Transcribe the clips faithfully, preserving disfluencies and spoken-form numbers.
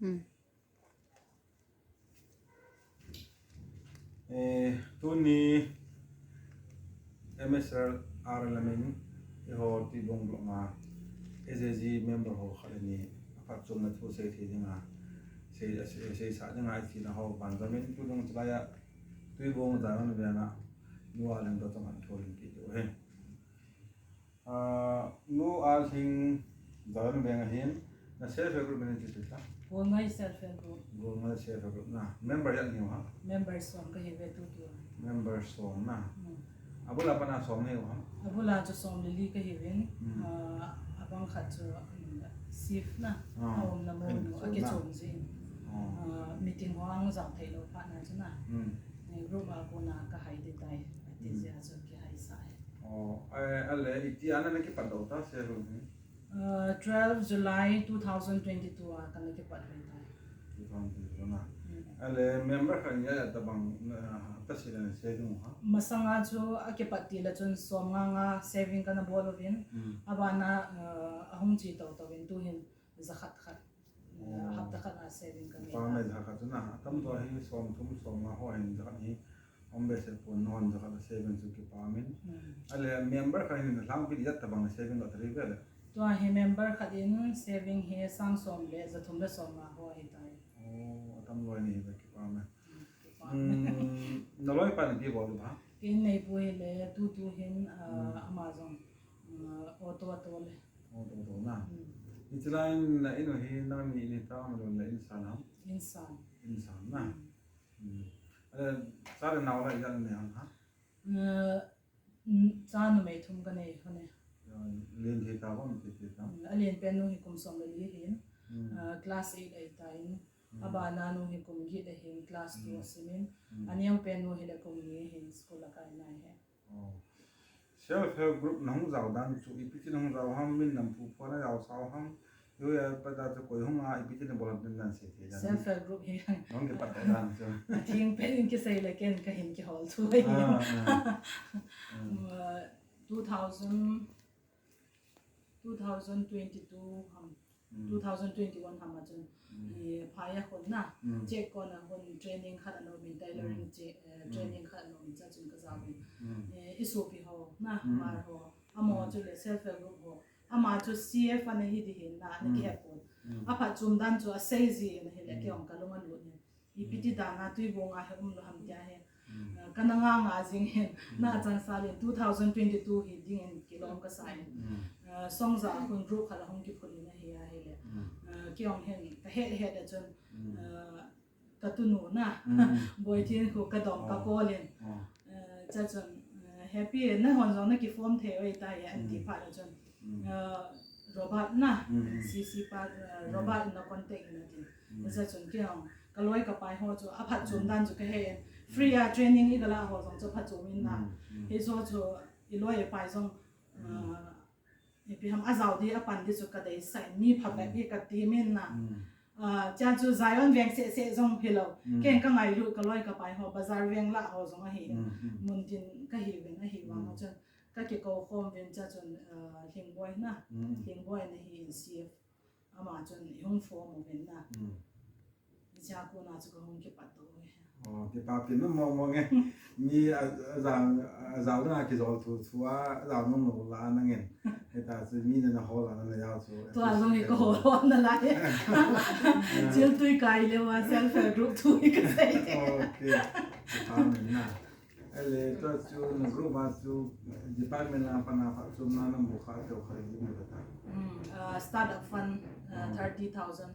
Hmm. Eh, tuni M S R R lamin eiho Tuibong block a S A G member ho khat le ni aphatchomna thu seithei dinga, sei, sei, seisah dinga itina ho banjamin tu dong chulai a Tuibong Zion Veng a Nu Alhing toh chomkhat thu hin kiti u hi. Ah, Nu Alhing Zion Veng ahin, na self help group min chu ta? Golngai self help group. Golngai self help group na. Member ijat nahiu ham? Member som kahiuve tutu. Member som na. Hmm. Abul a pat a som nahiu ham? Abul a chu som le li kahiuvin. Hmm. Ah, abang khat chu, um, shift na. Ah, aumna mun akichom jin. Ah. Ah, meeting ho ahung jao thei lou phat na chu na. Hmm. Eh, group a kona kahai ding tai. Ati jeh a chu kihaisah e. Oh, eh, ale, iti a na na kipat doh ta, self help group hi? Uh, twelve July two thousand twenty-two a kana kipat ve tai. Two thousand twenty-two na. Hmm. Ale, member khat in ijat tabang, uh, hapta seh le na saving u ham? Masanga chu akipat tile chun som nga nga saving kana bol uvin. Hmm. Abana, uh, ahung che tou tou vin tuhin jakhat khat. Oh. Hapta khat a saving kana. Kipa mai, jakhat chu na. Atam tua hi som thum, som nga ho hin jakhat hi um behseh pon, nahon jakhat a saving chu kipa min. Hmm. Ale member khat in alhangpi ijat tabang saving lo tari ve le? Tua hi member khat in saving hi sang som le ja thum le som nga ho ahi tai. Oh, atam loi nahi ve, kipa mai. Hmm, kipa mai. Hmm, na loipa in ipi bol u ham? Kei neipu hi le tutu hin, ah, hmm, ama jong, ah, auto a tol e. Auto a tol na. Hmm. Hiche lai in na in u hi nangni in hita, ahilou le in san ham? In san. In san na. Hmm. Hmm. Eh, cha le nao la ijat nanei ham? Eh, mm, cha numei thum kanei hon e. Eh, len thei ta ham, pi thei ta? Hmm, alen pen nu hi kum som le li ahin. Hmm. Eh, class eight ahitan. Hmm. Abana nu hi kum get ahin, class two, hmm, asimin. Hmm. Aneo pen nu hi le kum ni ahin, school akai nai e. Oh. Self help group nahung jao dan chu ipi ti nahung jao ham, min nam phu phu a najao sao ham, hiche a pat a chu koi hung a ipi ti nabol ham tin dan sei thei dan. Self help group hi nahung kipat doh dan chu. Atheng pen in kisei le ken kahin kihol thu ahi. Ah, ah. Hmm. Uh, two thousand, two thousand twenty-two ham. Hmm. Two thousand twenty-one ham a chun, hmm, eh, phai a khun na, hmm, chek kon a khun training khat ana um in, tailoring, hmm, che-, eh, hmm, training khat ana um in, chua chun kajao in. Hmm. Eh, isopi ho na, hmm, Hmar ho, amaho, hmm, chu le self help group ho. Ama chu C F ana hi ding ahin na, ana, hmm, kihe pon. Hmm. Aphatchom dan chu asei jin ahile, hmm, kei jong kalung alut in. Ipi ti dan a Tuibong a hi umlou ham tia hi. Mm. Eh, kana nga nga jing hin, mm, na chansah le two thousand twenty-two hi ding in kilom kasa in. Mm. Eh, Songja a khun group khat ahung kiphut in ahi ahile. Mm. Eh, kei jong hin kahet het a chun, mm, eh, katunu na, mm, Boithinkhu kadong, oh, ka call in. Oh. Eh, chua chun, eh, Happy, nahon jong nakiform thei u ahitai, ati, mm, phat a chun. Mm. Eh, Robert na, mm, C C pa, eh, mm, Robert in na contact in ati. Mm. Chua chun kei jong kaloi kapai ho chu aphatchom, mm, dan chu kahe in. Free, mm, a training iga la ho jong chu aphatchom in na. Mm, mm. Hiche ho chu iloi ipai jong, mm, eh, ipi ham ajao ding apan ding chu kadeisah in, mi phabep, mm, hi kati min na. Mm. Ah, chua chu Zion veng seh seh jong hilou. Mm. Ken kangailut kaloi kapai ho, bazar veng lah ho jong ahi. Mm, mm. Mun tin kahi uvin ahi vang, mm, chun kakikou khom uvin chua chun, ah, Lhingboi na. Mm. Lhingboi na hi in C F. Ama chun ihung form uvin na. Mm. Hichea kona chu kahung kipat doh uve. Oh, kipapi nom mong mong e. Mi a, a jao, a jao na kijol thu, thu a, a jao nom nom la nangin. Hita chu mi nana hol a nana jao chu. Tua jong hi kahol hol nalai. Chil tui kai le wa self help group thu hi kasei. Okay. Amen na. Ahile, tua chu na group a chu department a pat a phatchomna namu kha teu kha hi mu ta. Mm, uh, startup fund, uh, mm, thirty thousand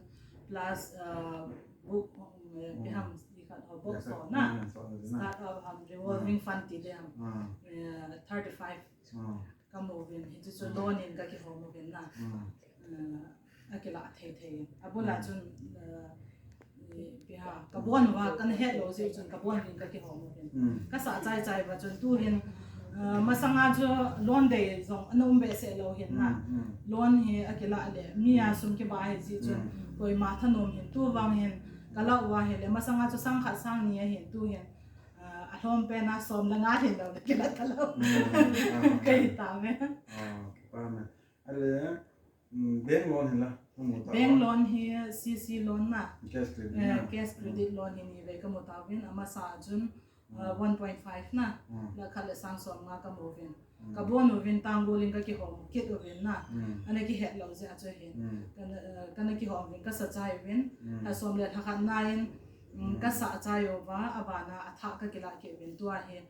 plus, uh, book, um, uh, mm, ipi ham, i khat, uh, book, ya, so, na. Mm, so, na. Startup ham, revolving, mm, fund ti ding ham. Mm. Uh, thirty-five. Mm. Kamu uvin, hichu chu, mm, loan in kakihom uvin na. Mm. Uh, akilah thei thei. Abul a, mm, chun, uh, ipi ham, kabon uva kana het lou jeh chun kabon uvin kakihom uvin. Mm. Kasah chai chai uva chun tuhin, uh, masanga chu loan dei jong ana um behseh lou hin na. Mm, mm. Loan hi akilah le mi a sum kiba ahi jeh chun, mm, koima thanom hin, tuvang hin kalah uva ahile masanga chu sang khat sang ni ahin tuhin, uh, alhom pen a som le nga hin lou le kilah talou. Mm, mm. Kahi tauve. Ah, kipa mai. Ahile, mm, bank loan hin la. Bank loan hi C C loan na. Cash credit na. Cash credit loan hi ni vei kamu tauvin, amasa a chun one point five na. Lakh khat le sang som nga kamu uvin. Kabon uvin, Tanggol in kakihom kit uvin na. Ana kihet lou jeh a chu hin. Kana, kana kihom uvin, kasa chai uvin. Lha som le lha khat na in, kasa chai uva, abana athah kakilah kit uvin, tua hi,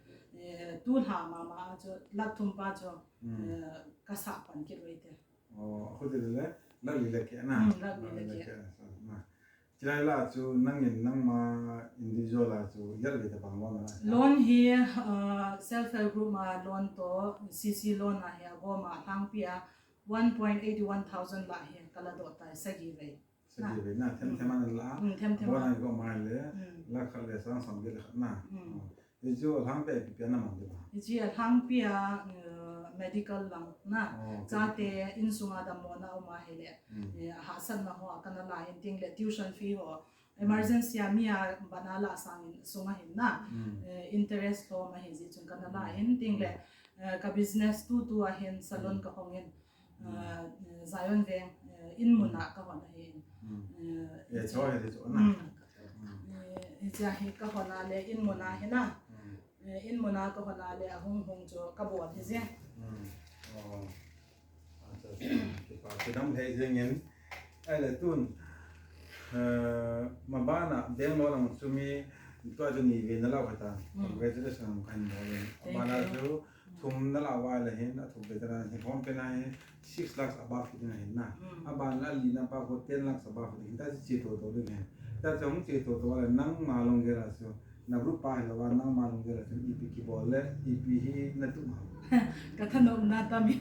tulha mama a chu, lakh thum pa chu, kasa pan kit uve te. Oh, akhuti le, lakh li le keh na. Lakh li le keh. Chilai la chu nangin nangma individual a chu yal ve ta bang loan la. Loan hi, self help group ma loan to C C loan a hi agoma lhangpi a one point eight one thousand la hi kala doh tai, sagi vei. Sagi vei na, them them an la. Them them. Bona ko mai le, lakh khat le sang som get le khat na. Hichu alhangpi a ipi ipi ana mang ding ham? Hichu alhangpi a medical lang na. Chate insunga dammo na um ahile, hahsatna ho a kana la in, tin le tuition fee ho. Emergency a mi a bana la sangin sunga hin na. Interest lhom ahi jeh chun kana la in, tin le ka business tutu a hin salon kahong in. Zion Veng, in mun a kahon ahi. Hichu hi chu na. Hichu hi kahon a le in mun a hi na. In mun a kahon a le ahung hung chu kabol hi jeh. Oh. Acha, acha. Kipa, kidam thei jeng in. Ahile tun, mabana bank loan ang chu mi, tua chu ni ve na lau khat a. Congratulations ang kan bol in. Abana chu thum na la uva le hin, athum ve ta na hin, hom pe na hin, six lakhs above kiti na hin na. Aban la li na pa ko ten lakhs above kiti hin, ta chi to to ding hin. Ta chong chi to to le nangma lunggel a chu, na group pa hi lou va, nangma lunggel a chu, ipi kibol le, ipi hi na tum ham? Ka thanop na tam in.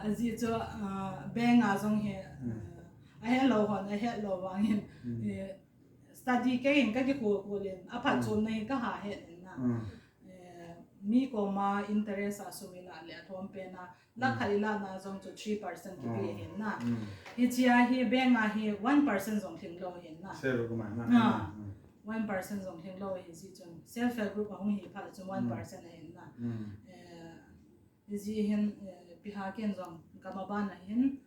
Ajeh chu, bank a jong hi, ahet lou hon, ahet lou vang hin. Study kei hin kakikhol khol in, aphatchomna hin kaha het in na. Mi koma interest a sum ila le alhom pen a, lakh khat ila na jong chu three percent kipe hin na. Hichea hi bank a hi one percent jong lhing lou hin na. One percent jong lhing lou hi jeh chun. Self help group ahung hi phat le chun one percent ahin na. Hijeh hin, piha ken jong kamaban a hin,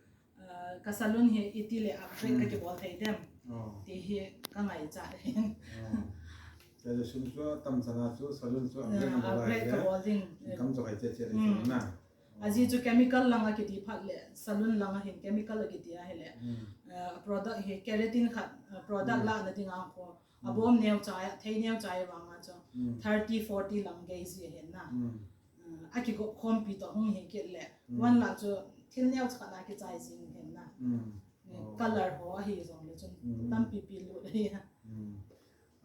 ka salon hi iti le upgrade kakibol thei dem. Ti hi kangaichat hin. Chule sum chu atam chan a chu salon chu upgrade kabol ding. Kam chu hai che che na. Ajeh chu chemical lang a kiti phat le, salon lang a hin chemical a kiti ahile. Product hi keratin khat, product la na ding a ko. Abom neo chai, thei neo chai vang a chu. Thirty, forty lang gei ji hin na. Akigop khompi to hung hi kit le. One lakh chu thil neo cha na kichai jing hin na. Color ho ahi jong le chun. Tampi pi lut ahi.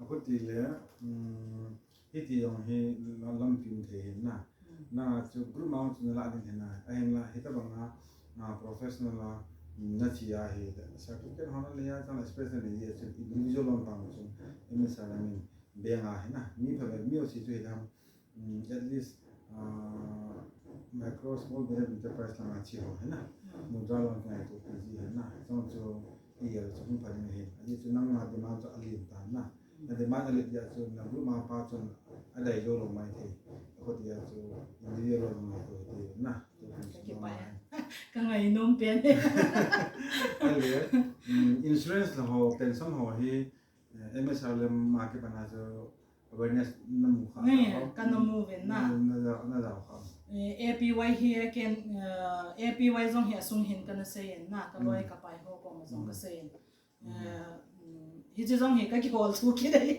Akhuti le, hiti jong hi lampi um thei hin na. Na chu group ma chu na la ding hin na. Ahin la hitabang a, professional a, na chi a hi. Certificate ho na le a chang special ni a chu individual loan pang chu. M S R M in bank a hin na. Mi pha mi o si chu hi dam. At least, micro, small, medium enterprise lang a chi ho hin na. Mudra loan kangai to P G hin na. Chong chu i yel chu hung pha ding hin. Ajeh chu nangma demand chu alen tan na. Na demand alen jeh a chu na group ma pa chun adei jou lou mai thei. Akhuti a chu individual loan mai to ti na. Ka ngainom pen. Ahile, insurance la ho, pension ho hi, M S R M a kipat a chu awareness na mu kha. Kana mu uvin na. Na ja, na ja kha. A P Y hi ken, A P Y jong hi asung hin kana sei in na, ka loi ka pai ho koma jong ka sei in. Hiche jong hi kakihol thu kit ahi.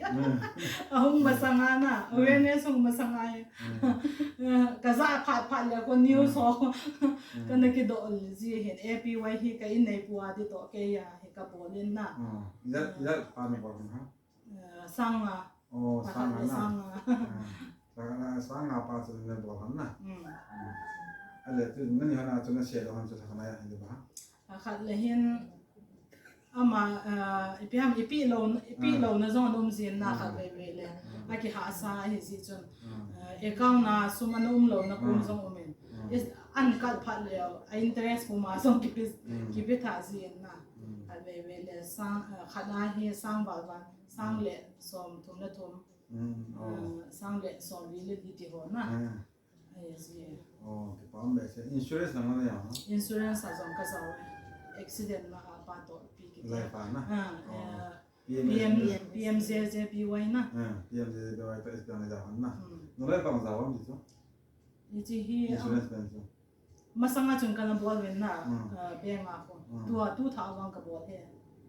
Ahung masang a na, awareness hung masang a hi. Ka ja phat phat le ko news ho. Kana kidoh ji hin A P Y hi ka in nei pu a ti to kei a hi kabol in na. Ijat, ijat pa na bol na. Sang nga. Oh, sang nga na. Sang nga. Sang nga pa chu na bol na. Ahile tu nani hana chu na sei lou han chu thakna ya hin ba. Khat le hin ama, ipi ham, ipi lou, ipi louna jong ana um jin na khat vei vei le. Akihahsa ahi jeh chun. Account a sum ana um louna kum jong um in. An kal phat le a interest kum a jong kipe, kipe tha jin na. Khat vei vei le sang, khat a hi sang val val, sang le som thum le thum. Sang le som li le li ti ho na. Ahi ji. Oh, kipa um behseh. Insurance lang na ya ha? Insurance a jong ka jao e. Accident na a pa to pi ki. Lai pa na. Ha, Oh. eh, P M S P M, na. P M J J P Y na. Ah, P M J J P Y to S P na ja hon na. Hmm. Nalai pang ja hon ji to. Hiche hi, ah, Insurance plan to. masanga chun kana bol uvin na, Hmm. ah, bank a ko. Hmm. Tua, tu tha vang ka bol hi.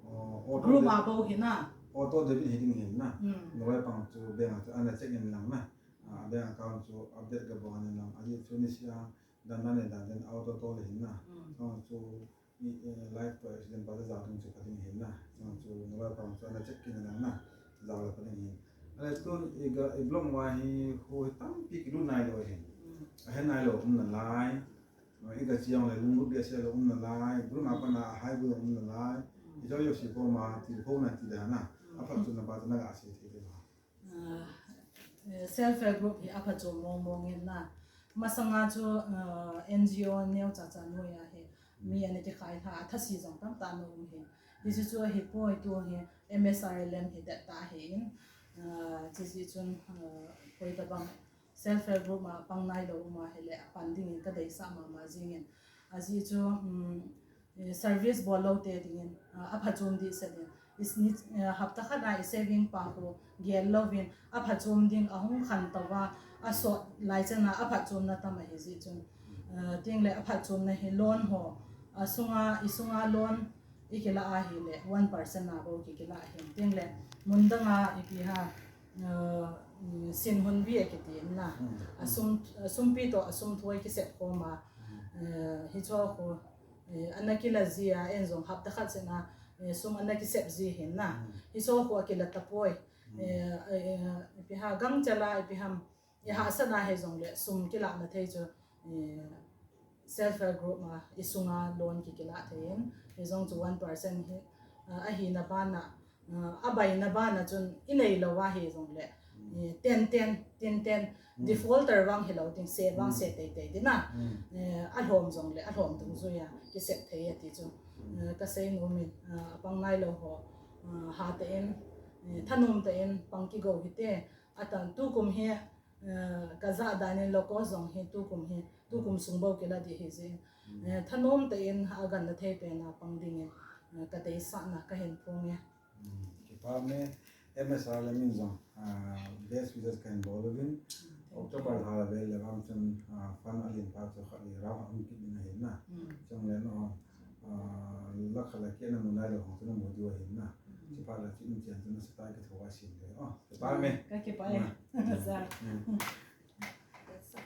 Oh, auto Group de- a bou hi na. Auto debit hi ding hin na. Hmm. Nalai pang chu bank a chu ana check in lang na. Ah, bank account chu update ka bol in lang. Aji chu ni sia dan dan dan dan auto to le hin na. Hmm. Chang chu i, eh, life to accident pa ja tung chu ka ding hin na. Chang chu nalai pang chu ana check in lang na. Ja le ka ding hin. Ale tun i ga i block wa hi khu hi tampi ki lu nai lo hin. Hmm. A he nai lo um na lai. I ga chiang le lung lu bia se lo um na lai. Group a pa na a hai bu um na lai. I jo yo si ko ma ti ko na ti da na. A phat chu na pa chu na ga se ti de ma. Ah, eh, self help group hi a phat chu mong mong in na. Masanga chu, ah, N G O neo cha cha noi a hi. Mi ana kikhai tha, a tha si jong tam ta na um hi. Hiche chu hi poi tu hi M S R L M hi det ta hi in. Ah, hiche chun, ah, koi ta bang self help group a pang nai lo um a hi le a pan ding in ka deisah ma ma jing in. Aji chu, um, eh, service bol lo te ding in, ah, a phachom di se ding. Is ni, eh, hapta khat a i saving pa khu gel lo vin, a phachom ding a hung khan to va, a sot lai chan a, a phachom na tam a hi ji chun. Eh, ting le a phachom na hi loan ho, a sunga, i sunga loan i kila a hi le, one percent a bo ki kila hi. Ting le, mun dang a i pi ha, eh, sin hun vi a ki ti na. A sum, a sum pi to, a sum thoi ki sep ko ma. Eh, hi cho ko, eh, ana kila ji a, en jong hapta khat sen a, eh, sum ana ki sep ji hin na. Hi cho ko a kila ta poi. Eh, eh, eh, i pi ha gang chala, i pi ham, i ha sana he jong le, sum kila na thei chu, eh, self help group a, i sunga loan ki kila thei in, hi jong chu one percent hi, ah, a hi na ba na, ah, a bai na ba na chun i nei lo a hi jong le, eh, ten ten, ten ten, defaulter vang hi lo ting, se vang se tei tei di na. Eh, a hlom jong le, a hlom tung zui a, ki sep thei a ti chu. Eh, ka sei nu min, ah, a pang nai lo ho, ah, ha te in, eh, thanom te in, pang ki go hi te, a tan tu kum hi, eh, ka za dan in lo ko jong hi tu kum hi, tu kum sung bo kila di hi ji. Eh, thanom te in a gan na thei pe na pang ding in, eh, ka deisah na ka hin phong e. Kipa me M S R le min jong, ah, best wishes kan bol uvin. October tha le le vang chun, ah, fund a lin pa chu khat le rau a um kit ding a hin na. Chang le no, ah, lakh khat le ke na mu nai lo hong chu na mu diu a hin na. Kipa le chu in chian chu na sa tai ka tho a sin le. Oh, kipa me. Ka kipa e. Sa.